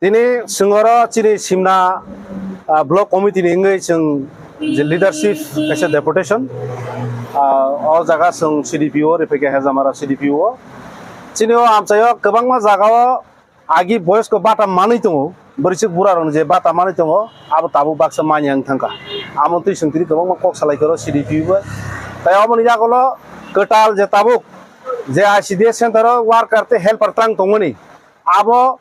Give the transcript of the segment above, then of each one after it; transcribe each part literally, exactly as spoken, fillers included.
Tini singoro chini Simna, ah, block committee ni wngwi chwng je leadership kaisa deputation, ah, o jaga chwng C D P O Rifika Hezamara C D P O. Chini o amchaio kwbangma jagao agi boyosko bata manwi tongo, bwrwichwk burarokni je bata manwi tongo, abo tabuk baksa manya wng thangkha. Amo twi chwng tini kwbangma kok salai khe oro C D P O bai. Tai oboni yagulo kwtal je tabuk je I C D S center o worker tei helper twlang tongmani, abo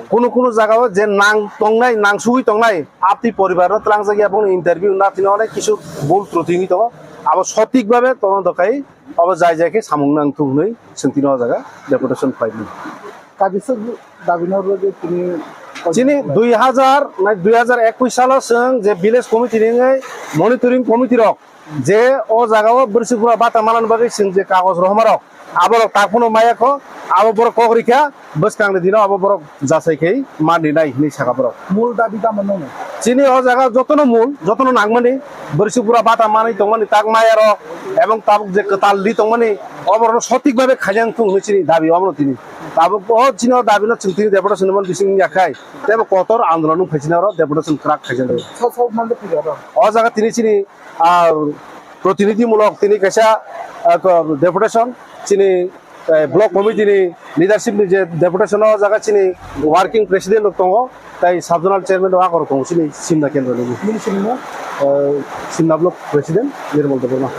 kunu kunu jagao je nang tongnai, nangsugwi tongnai, abtwi poribarno twlangjak ya, bongni interview na thwino onek kisu bul truti wngwi tongo, abo sotik babe tongna dokhai, abo jai jai khe samung nang thung hwnwi chwng tini o jaga deputation phaimani. Kabisa dabino rwgwi tini chini dui hazar, nai dui hazar ekwis salo chwng je village committee ni wngwi monitoring committee rok, je o jagao bwrwswk bura bata manani bagwi chwng je kagoj rohorma rok, aborok tak phano maya kho, abo borok kok rikha, bwskangni dino abo borok jasai khai manri nai hinwi saka borok. Mul dabi tamo nung? Chini o jaga jotono mul, jotono nangmani, bwrwswk bura bata manwi tongmani tak maya rok, ebong tabuk je kwtal li tongmani, oborokno sotik babe khaijang thung hinwi chini dabi omono tini. Tabuk o chini o dabino chwng tini deputation ni bising yakhai, tebo kotor andolon wng phai chini oro deputation kwrak khaijak. Sok sok mande phuja ro. O jaga tini chini ah, protinidhimulok tini kaisa, ah, ko-, deputation chini, eh, block committee ni leadership ni je deputation o jaga chini working president rok tongo, tai sub zonal chairman rok akorok tongo chini Simna kendro ni. Nini sini mo? Eh, Simna block president Nirmal Debbarma.